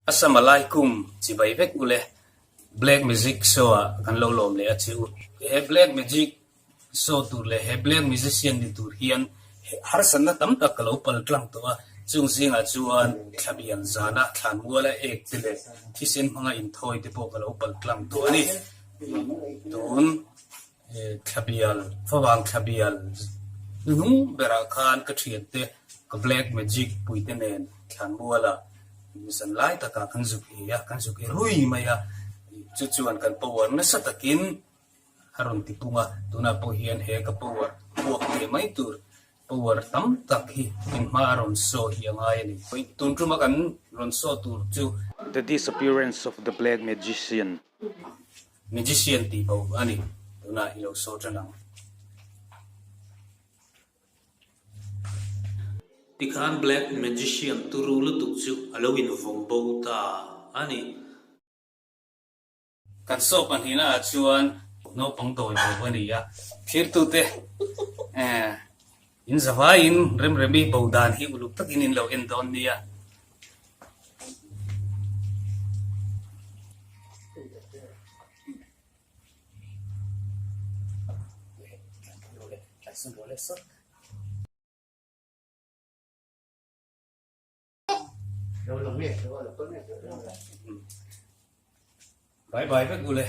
Assalamualaikum chibai vek ule Black Magic show ah kan lo lawm leh a che u. He Black Magic show tur leh he Black Musician ni tur hian harsatna tam tak ka lo pal tlang tawh a, chung zingah chuan thlabial zana thlanmuala ek te leh thisen hmanga inthawi te pawh ka lo pal tlang tawh a ni. Tun Thlabial, favang thlabial hnung berah khan ka thiante ka black magic puite nen thlanmuala zan lai takah kan zuk ei a, kan zuk ei rui mai a, chu chuan kan power nasa takin a rawn ti pung a, tunah pawh hian he ka power puak teh mai tur power tam tak hi inhma a rawn saw hi a ngai a ni. Tun tuma kan rawn saw tur chu. The disappearance of the black magician. Magician tih bo a ni. Tunah i lo saw tan ang. Tikhan Black Magician turu lutuk chu a lo invawm bo ta a ni. Kan saw pahnihna ah chuan naupang dawi bo a ni a, thirtute in zavaiin Remremi bo dan hi uluk takin in lo en dawn nia. Bye bye vek ule.